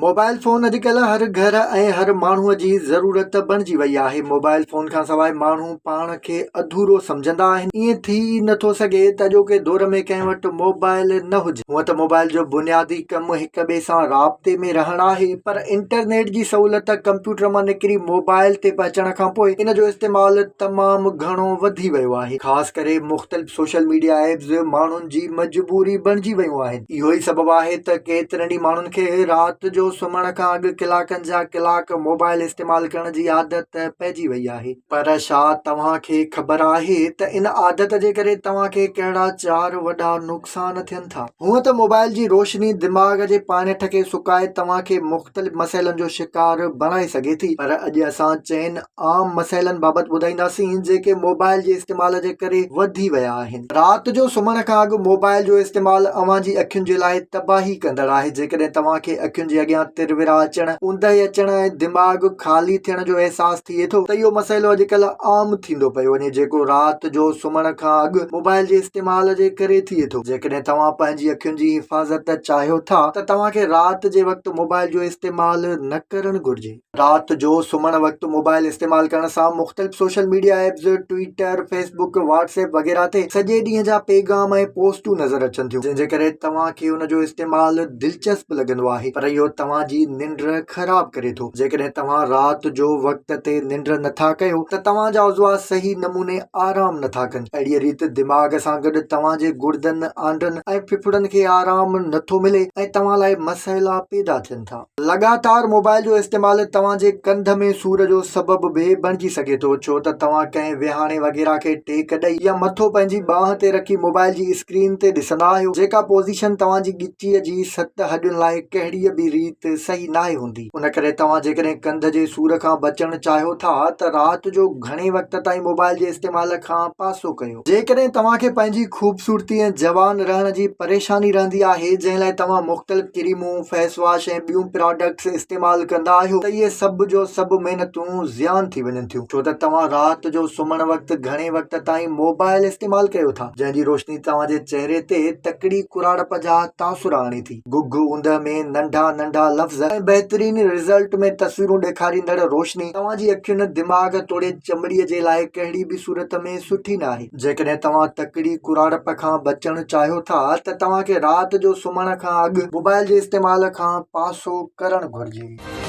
Mobile phone اڄڪلهه هر گهر ۽ هر ماڻهوء جي ضرورت بڻجي وئي آهي. موبائل فون کانسواء ماڻهو پاڻ کي اڌورو سمجهندا آهن. ائين ٿي ئي نه ٿو سگهي ته اڄوڪي دور ۾ ڪنهن وٽ موبائل نه هجي. هونء ته موبائل جو بنيادي ڪم هڪ ٻئي سان رابطي ۾ رهڻ آهي پر انٽرنيٽ جي سهولت ڪمپيوٽر مان نڪري موبائل تي پهچڻ کانپوء ان جو استعمال تمام گهڻو وڌي ويو آهي. خاص ڪري مختلف سوشل ميڊيا ايپس ماڻهن جي مجبوري بڻجي ويون آهن. اهو ئي سبب آهي ته ڪيترن ئي ماڻهن کي رات جو سمهڻ کان اڳ ڪلاڪن جا ڪلاڪ موبائل استعمال ڪرڻ جي عادت پئجي وئي آهي. پر ڇا توهان کي خبر آهي ته ان عادت جي ڪري توهان کي ڪهڙا چار وڏا نقصان ٿين ٿا؟ هونء ته موبائل جي روشني دماغ جي پاڻيٺ کي سڪائي توهان کي مختلف مسئلن جو شڪار بڻائي سگهي ٿي پر اڄ اسان چئن عام مسئلن بابت ٻڌائينداسين جيڪي موبائل جي استعمال جي ڪري وڌي ويا آهن. رات جو سمهڻ کان اڳ موبائل جو استعمال اوهان جي اکين جي لاء تباهي ڪندڙ آهي. جيڪڏهن توهان کي اکين جي اڳيان ترورا اچڻ، اوندهه اچڻ ۽ دماغ خالي ٿيڻ جو احساس ٿئي ٿو ته اهو مسئلو اڄڪلهه عام ٿيندو پيو وڃي جيڪو رات جو سمهڻ کان اڳ موبائل جي استعمال جي ڪري ٿئي ٿو. جيڪڏهن توهان پنهنجي اکين جي حفاظت چاهيو ٿا ته توهان کي رات جي وقت موبائل جو استعمال نه ڪرڻ گهرجي. رات جو سمهڻ وقت موبائل استعمال ڪرڻ سان مختلف social media apps, Twitter, Facebook, WhatsApp وغيره تي سڄي ڏينهن جا پيغام ۽ پوسٽون نظر اچن ٿيون جنهن جي ڪري توهان کي ان جو استعمال دلچسپ لڳندو آهي پر اهو توهان جي ننڊ خراب ڪري ٿو. جيڪڏهن توهان رات جو وقت تي ننڊ نٿا ڪيو ته توهان جا عضوا صحيح نموني آرام نٿا ڪن. اهڙيء ريت دماغ سان گڏ توهان جي گڙدن، آنڊن ۽ ڦڦڙن کي آرام نٿو ملي ۽ توهان لاء مسئلا پيدا ٿين ٿا. لڳاتار موبائل جو استعمال توهان جي ڪنڌ ۾ سور جو سبب به بڻجي سگهي ٿو ڇو ته توهان ڪنهن ويهاڻي وغيره کي ٽيڪ ڏئي يا مٿو پنهنجي ٻانهن تي رکي موبائل جي اسڪرين تي ڏسندا آهيو جيڪا پوزيشن توهان جي ڳچيء جي ست هڏين لاء ڪهڙيء به ريت صحيح ناهي هوندي ان ڪري توهان جيڪڏهن ڪنڌ جي سور کان بچڻ چاهيو ٿا ته رات جو گهڻي وقت تائين موبائل جي استعمال کان پاسو ڪيو. جيڪڏهن توهان کي پنهنجي خوبصورتي ۽ جوان رهڻ جي پريشاني رهندي آهي جنهن لاء توهان مختلف ڪريمون، فيس واش ۽ ٻيون پراڊڪٽس استعمال ڪندا آهيو ته اهي سڀ جو سڀ محنتون زيان ٿي وڃن ٿيون ڇو ته توهان رات جو سمهڻ وقت گهڻي وقت تائين موبائل استعمال ڪيو ٿا جنهن جي روشني توهان جي چهري تي تڪڙي ڪراڙپ جا تاثر آڻي ٿي. گهگهه اوندهه ۾ ننڍا ننڍا لفظ ۽ بهترين رزلٽ ۾ تصويرون ڏيکاريندڙ روشني توهان جي اکين، دماغ توڙي چمڙي جي لاء ڪهڙي به صورت ۾ سٺي ناهي. جيڪڏهن توهان تڪڙي ڪراڙپ کان بچڻ چاهيو ٿا ته توهان کي رات جو سمهڻ کان اڳ موبائل جي استعمال کان پاسو ڪرڻ گهرجي.